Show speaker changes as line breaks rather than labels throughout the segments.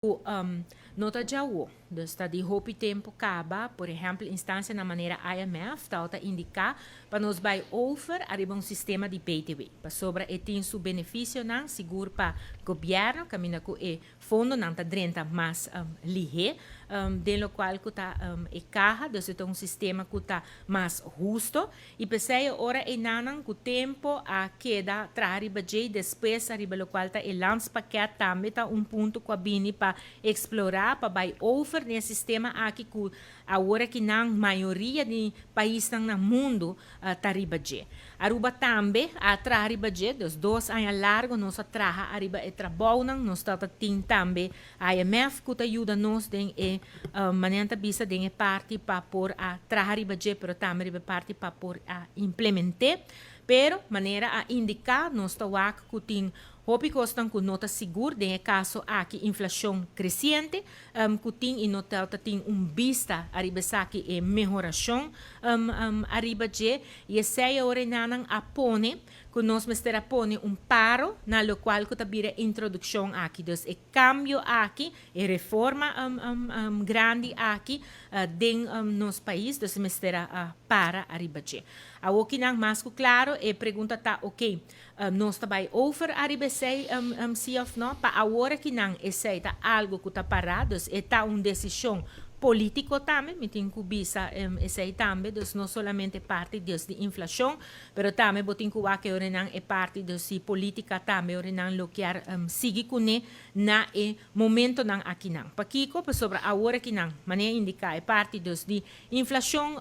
No ta djawe, dus ta di hopi tempu kaba. Por ehèmpel, instansianan manera IMF ta indiká pa nos bai over ariba un sistema di BTW. Pasobra e tin su benefisionan, sigur pa gobièrnu, kaminda ku e fondonan ta drenta mas lihé, den lokual ku ta e kaha, dus e ta un sistema ku ta mas hustu. I p'esei ora einan ku tempu a keda traha riba dje, despues ariba lokual ta e landspakket tambe ta un punto ku a bini pa eksplorá pa bai over den e sistema aki ku awor akinan mayoria di paisnan na mundu ta riba dje. Aruba tambe a traha riba dje, dus 2 aña largu nos a traha ariba e trabounan, nos ta tin tambe IMF ku ta yuda nos den e manera ta bisa den e parti pa por a traha riba dje, pero tambe riba e parti pa por a implement'é. Pero manera a indiká, nos ta wak ku tin hopi kosnan ku no ta sigur, den e kaso aki inflashon kresiente, ku tin i no ta tin un bista ariba esaki e mehorashon ariba dje, i esei ora nan a pone ku nos mester a pone un paro na lokual ku ta bira introdukshon aki. Dus e kambio aki, e reforma grandi aki den nos pais, dus mester a para ariba dje. Awokinan mas ku klaro, e pregunta ta, ok, nos ta bai over ariba esei si òf no? Pa awor akinan esei ta algu ku ta pará, dus e ta un desishon polítiko tambe, mi tin ku bisa esei tambe, dus no solamente parti dus di inflashon, pero tambe bo tin ku wak e parti dus di polítika tambe orenan lo kier sigui kuné na e momentonan akinan. Pakiko? Pasobra awor akinan, manera indiká, e parti dus di inflashon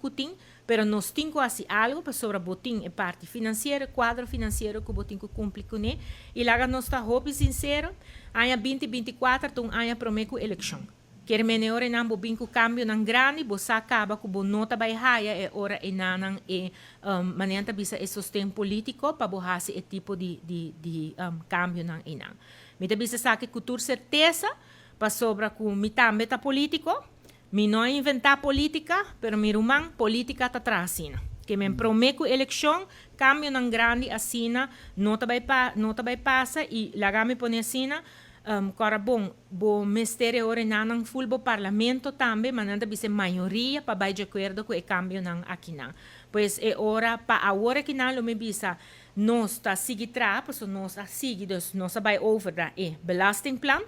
ku tin, pero nos tin ku hasi algu pasobra bo tin e parti finansiero, kuadro finansiero ku bo tin ku kumpli kuné. I laga nos ta hopi sinsero, aña 2024 ta un aña promé ku elekshon. Kier men ora nan bo bin ku kambionan grandi, bo sa kaba ku bo no ta bai haya e ora einan e manera ta bisa e sosten polítiko pa bo hasi e tipo di kambionan einan. Mi ta bisa esaki ku tur sertesa, pasobra ku mi tambe ta polítiko, mi no a inventá polítika, pero mi ruman, polítika ta traha asina. Ke men promé ku elekshon, kambionan grandi asina no ta bai pasa i laga mi pone asina, kòrda bon, bo mester e ora nan full bo parlamento tambe, ma nan ta bisa mayoria pa bai di akuerdo ku e kambionan akinan. Pues e ora pa awor akinan lo mi bisa nos ta sigui traha, pasobra nos a sigui, dus nos a bai over na e belastingplan.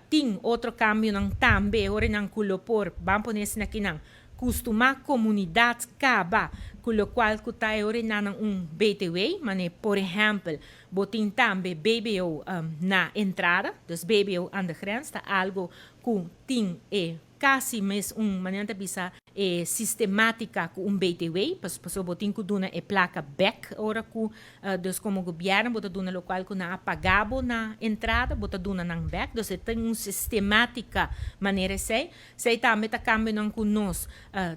Tin otro kambionan tambe, ora nan ku lo por, ban pone asina akinan, kustumá komunidat kaba, ku lokual ku ta e ora nan un BTW, mane por ehèmpel, bo tin tambe BBO na entrada, dus BBO aan de grens, ta algu ku tin e kasi mes un manera ta bisa e sistemátika ku un BTW, pasobra bo tin ku duna e plaka bèk ora ku dus komo gobièrnu bo ta duna lokual ku nan a paga bo na entrada, bo ta duna nan bèk, dus e tin un sistemátika manera esei. Esei tambe ta kambionan ku nos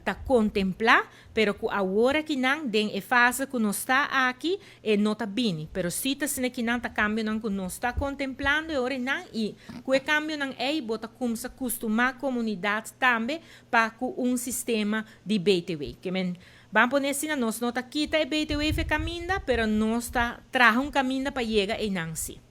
ta kontemplá, pero ku awor akinan den e fase ku nos ta aki e no ta bini, pero si ta asina kinan ta kambionan ku nos ta kontemplando e ora nan i ku e kambionan ei bo ta kuminsá kustumá komunidat tambe pa ku un sistema di BTW. Ke men ban pone asina, nos no ta kita e BTW fe kaminda, pero nos ta traha un kaminda pa yega einan si.